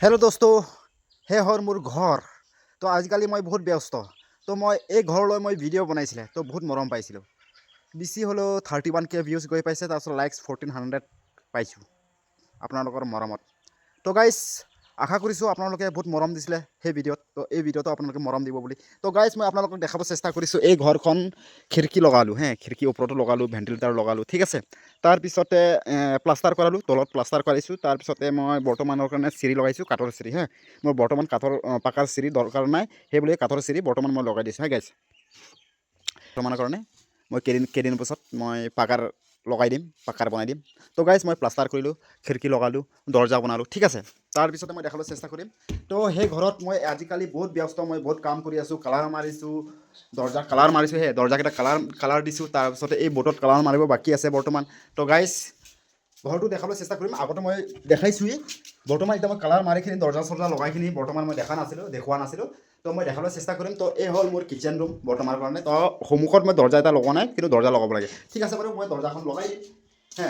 Hello' দোস্ত, সেই হ'ল মোৰ ঘৰ। তো আজিকালি মই বহুত ব্যস্ত। তো মই এই ঘৰলৈ মই ভিডিঅ' বনাইছিলে, তো বহুত মৰম পাইছিলোঁ। বেছি হ'লেও 31K views গৈ পাইছে। তাৰপিছত লাইকছ 1400 পাইছোঁ আপোনালোকৰ মৰমত। তো গাইজ, আশা কৰিছোঁ আপোনালোকে বহুত মৰম দিছিলে সেই ভিডিঅ'ত, তো এই ভিডিঅ'টো আপোনালোকে মৰম দিব বুলি। তো গাইজ, মই আপোনালোকক দেখাব চেষ্টা কৰিছোঁ। এই ঘৰখন খিৰিকী লগালোঁ হে, খিৰিকী ওপৰতো লগালোঁ, ভেণ্টিলেটাৰ লগালোঁ, ঠিক আছে। তাৰপিছতে প্লাষ্টাৰ কৰালোঁ, তলত প্লাষ্টাৰ কৰাইছোঁ। তাৰপিছতে মই বৰ্তমানৰ কাৰণে চিৰি লগাইছোঁ, কাঠৰ চিৰি হে। মোৰ বৰ্তমান কাঠৰ পাকাৰ চিৰি দৰকাৰ নাই, সেইবুলি কাঠৰ চিৰি বৰ্তমান মই লগাই দিছোঁ হে গাইজ। বৰ্তমানৰ কাৰণে মই কেইদিন কেইদিন পাছত মই পাকাৰ লগাই দিম, পাকাৰ বনাই দিম। তো গাইজ, মই প্লাষ্টাৰ কৰিলোঁ, খিৰিকী লগালোঁ, দৰ্জা বনালোঁ, ঠিক আছে। তাৰপিছতে মই দেখাবলৈ চেষ্টা কৰিম। তো সেই ঘৰত মই আজিকালি বহুত ব্যস্ত, মই বহুত কাম কৰি আছোঁ। কালাৰ মাৰিছোঁ, দৰ্জা কালাৰ মাৰিছোঁ, সেই দৰ্জাকেইটা কালাৰ কালাৰ দিছোঁ। তাৰপিছতে এই বৰ্ডত কালাৰ মাৰিব বাকী আছে বৰ্তমান। তো গাইজ, ঘৰটো দেখাবলৈ চেষ্টা কৰিম। আগতে মই দেখাইছোঁৱেই। বৰ্তমান এতিয়া মই কালাৰ মাৰিখিনি, দৰ্জা চৰ্জা লগাইখিনি বৰ্তমান মই দেখা নাছিলোঁ, দেখুওৱা নাছিলোঁ। তো মই দেখাবলৈ চেষ্টা কৰিম। তো এই হ'ল মোৰ কিটচেন ৰুম বৰ্তমানৰ কাৰণে। তো সন্মুখত মই দৰ্জা এটা লগোৱা নাই, কিন্তু দৰ্জা লগাব লাগে, ঠিক আছে বাৰু। মই দৰ্জাখন লগাই দিম হে,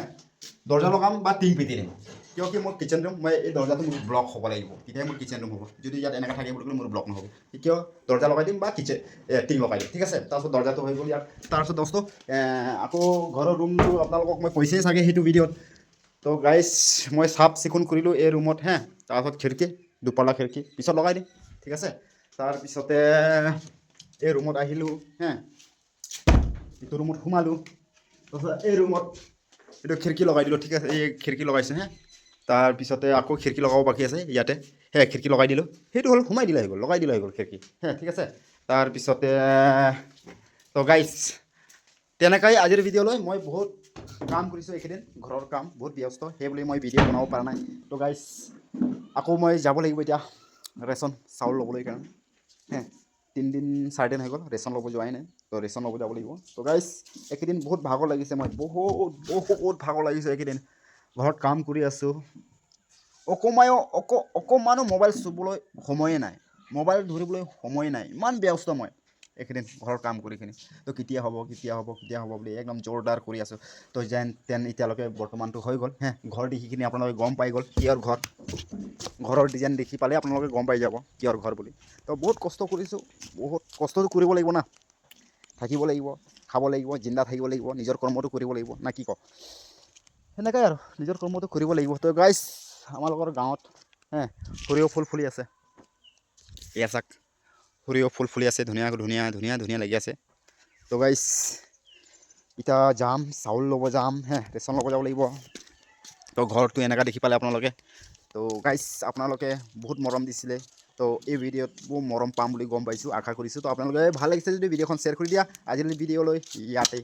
দৰ্জা লগাম বা টিং পিটি দিম। কিয় কি মোৰ কিটচেন ৰুম, মই এই দৰ্জাটো মোৰ ব্লক হ'ব লাগিব, তেতিয়াহে মোৰ কিটচেন ৰুম হ'ব। যদি ইয়াত এনেকৈ থাকে বুলি ক'লে মোৰ ব্লক নহ'ব। কিয় দৰ্জা লগাই দিম বা কিটচেন টিং লগাই দিম, ঠিক আছে। তাৰপিছত দৰ্জাটো হৈ গ'ল ইয়াত। তাৰপিছত দোস্ত, আকৌ ঘৰৰ ৰুমটো আপোনালোকক মই কৈছেই চাগে সেইটো ভিডিঅ'ত। তো গাইজ, মই চাফ চিকুণ কৰিলোঁ এই ৰুমত হে। তাৰপিছত খিৰিকী, দুপালা খিৰিকী পিছত লগাই দিম, ঠিক আছে। তাৰপিছতে এই ৰুমত আহিলোঁ হে, এইটো ৰুমত সোমালোঁ। তাৰপিছত এই ৰুমত এইটো খিৰিকী লগাই দিলোঁ, ঠিক আছে। এই খিৰিকী লগাইছে হে। তাৰপিছতে আকৌ খিৰিকী লগাব বাকী আছে ইয়াতে হে, খিৰিকী লগাই দিলোঁ। সেইটো হ'ল, সোমাই দিলে হৈ গ'ল, লগাই দিলে হৈ গ'ল খিৰিকী হে, ঠিক আছে। তাৰপিছতে তো গাইজ, তেনেকাই আজিৰ ভিডিঅ'লৈ। মই বহুত কাম কৰিছোঁ এইকেইদিন, ঘৰৰ কাম বহুত ব্যস্ত, সেইবুলি মই ভিডিঅ' বনাব পৰা নাই। তো গাইজ, আকৌ মই যাব লাগিব এতিয়া ৰেচন চাউল ল'বলৈ কাৰণে হে। 3 দিন 4 দিন হৈ গ'ল, ৰেচন ল'ব যোৱাই নাই। তো ৰেচন ল'ব যাব লাগিব। তো গাইজ, এইকেইদিন বহুত ভাগৰ লাগিছে। মই বহুত বহুত ভাগৰ লাগিছে। এইকেইদিন ঘৰত কাম কৰি আছোঁ, অকমায়ো অকণমানো মোবাইল চুবলৈ সময়ে নাই, মোবাইল ধৰিবলৈ সময়ে নাই। ইমান ব্যস্ত মই এইকেইদিন ঘৰৰ কাম কৰি কিনি। তো কেতিয়া হ'ব, কেতিয়া হ'ব, কেতিয়া হ'ব বুলি একদম জোৰদাৰ কৰি আছোঁ। তো যেন তেন এতিয়ালৈকে বৰ্তমানটো হৈ গ'ল হে। ঘৰ দেখি কিনি আপোনালোকে গম পাই গ'ল কিহৰ ঘৰ। ঘৰৰ ডিজাইন দেখি পালে আপোনালোকে গম পাই যাব কিহৰ ঘৰ বুলি। তো বহুত কষ্ট কৰিছোঁ। বহুত কষ্টটো কৰিব লাগিব না, থাকিব লাগিব, খাব লাগিব, জিন্দা থাকিব লাগিব, নিজৰ কৰ্মটো কৰিব লাগিব না কি কওঁ? সেনেকাই আৰু নিজৰ কৰ্মটো কৰিব লাগিব। তো গাইজ, আমালোকৰ গাঁৱত হে সৰিয়হ ফুল ফুলি আছে। এয়া চাওক, সৰিয়হ ফুল ফুলি আছে, ধুনীয়া ধুনীয়া ধুনীয়া ধুনীয়া লাগি আছে। তো গাইজ, এতিয়া যাম, চাউল ল'ব যাম হে, ৰেচন ল'ব যাব লাগিব। তো ঘৰটো এনেকুৱা দেখি পালে আপোনালোকে। তো গাইজ, আপোনালোকে বহুত মৰম দিছিলে, তো এই ভিডিঅ'ত বহুত মৰম পাম বুলি গম পাইছোঁ, আশা কৰিছোঁ। তো আপোনালোকে ভাল লাগিছে যদি ভিডিঅ'খন শ্বেয়াৰ কৰি দিয়া। আজিৰ ভিডিঅ'লৈ ইয়াতে।